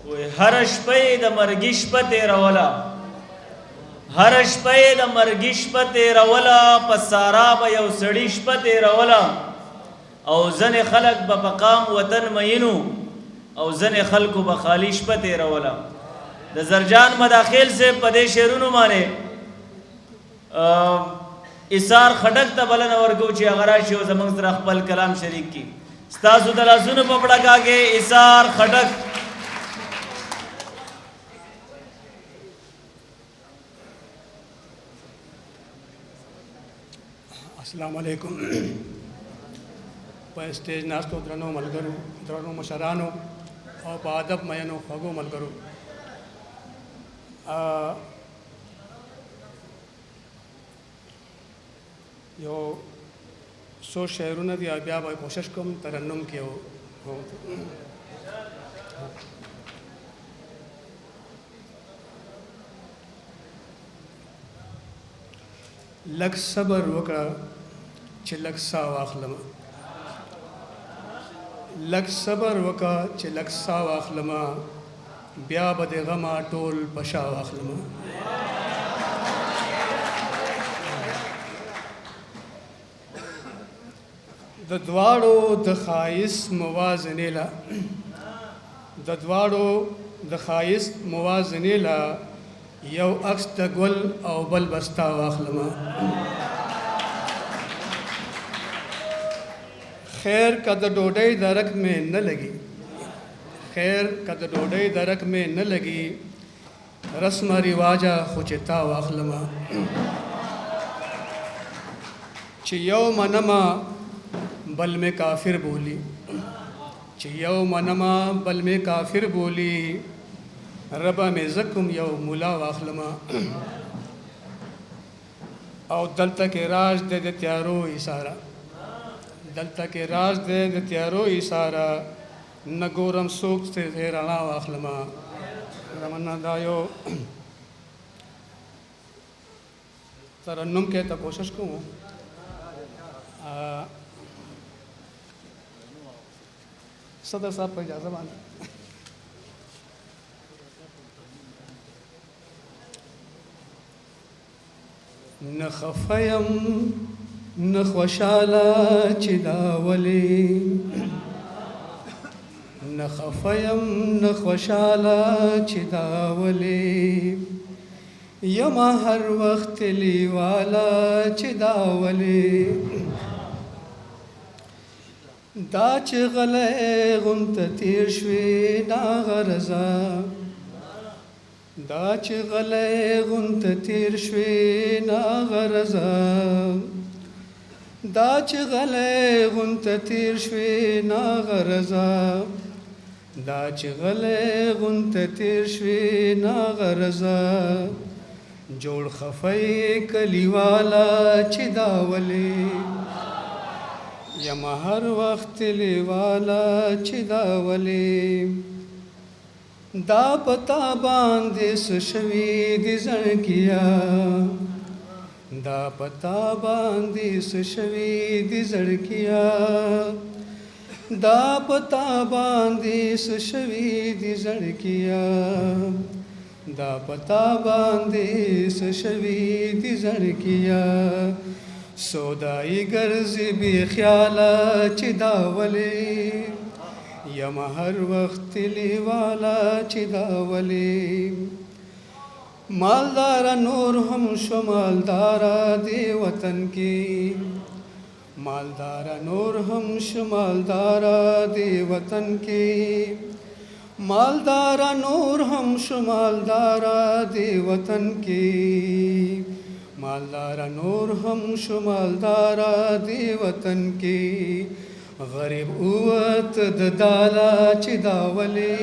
وای هر شپه یې د مرګي شپه تېروله، هر شپه یې د مرګي شپه تېروله، په سارا به یو سړي شپه تېروله، او ځنې خلک به په قام وطن مئینو او ځنې خلکو به خالي شپه تېروله. د زرجان مداخیل صاحب په دې شعرونو باندې ایثار خټک ته بلنه ورکوو چې هغه راشي او زموږ سره خپل کلام شریک کړي. ستاسو د لاسونو په پړکا کې ایثار خټک. السلام علیکم. په سټیج ناستو درنو ملګرو، درنو مشرانو او په ادب مینو خوږو ملګرو، یو څو شعرونه دي، بیا به کوشش کوم ترنم کې. لږ صبر وکړه چې لږ ساه واخلم، لږ صبر وکړه چې لږ ساه واخلم، بیا به د غمه ټول په شا واخلم. د دواړو د ښایست موازنې له، د دواړو د ښایست موازنې له یو عکس د ګل او بل بستا واخلم. خیر که د ډوډۍ درک مې نه لګي، خیر که د ډوډۍ درک مې نه لګي، رسمه رواجه خو چې تا واخلم. چې یو منمه بل مې کافر بولی، چې یو منمه بل مې کافر بولی، ربه مې زکم یو مولا واخلم. او دلته کې راز دی د تیارو ایساره، دلته کې راز دی د تیارو ایساره، نه ګورم څوک چې رڼا واخلم. رمنه دا یو ترنم کې ته کوشش کوم. صدر صاحب په اجازه باندې. نه خفه یم نه خوشحاله چې دا ولې، نه خفه یم نه خوشحاله چې دا ولې، یمه هر وخت لیواله چې دا ولې. دا چې غلی غونته تېر شوې ناغرضه، دا چې غلی غونته تېر شوې ناغرضه، دا چې غلی غونته تېر شوې ناغرضه، دا چې غلی غونته تېر شوې ناغرضه، جوړ خفه یې کلیواله چې دا ولې، یمه هر وخت لیواله چې دا ولې. دا پتا باندې څه شوي دي زړګیه، دا پتا باندې څه شوي دي زړګیه، دا پتا باندې څه شوي دي زړګیه، دا پتا باندې څه شوي دي زړګیه، سودایي ګرځي بې خیاله چې دا ولې، یمه هر وخت لیواله چې دا ولې. مالداره نور هم شو مالداره دې وطن کې، مالداره نور هم شو مالداره دې وطن کې، مالداره نور هم شو مالداره دې وطن کې، مالداره نور هم شو مالداره دې وطن کې، غریب اوت د دالا چې دا ولې،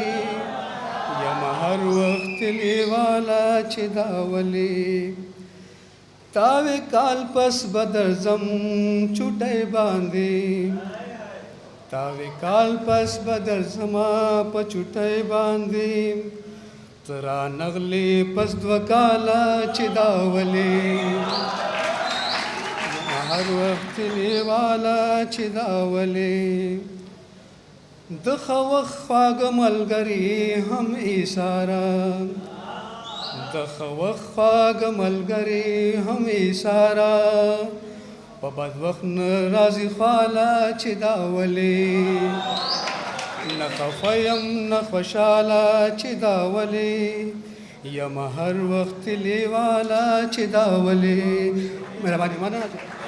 یمه هر وخت لیواله چې دا ولې. تاوې کال پس به درځم چوټۍ باندې، تاوې کال پس به درځمه په چوټۍ باندې، ته رانغلې پس دوه کاله چې دا ولې، هر وخت لیواله چې دا ولې. د ښه وخت خواږه ملګري هم ایساره، د ښه وخت خواږه ملګري هم ایساره، په بد وخت نه راځي خواله چې دا ولې، نه خفه یم نه خوشحاله چې دا ولې، یم هر وخت لیواله چې دا ولې. مهرباني، مننه.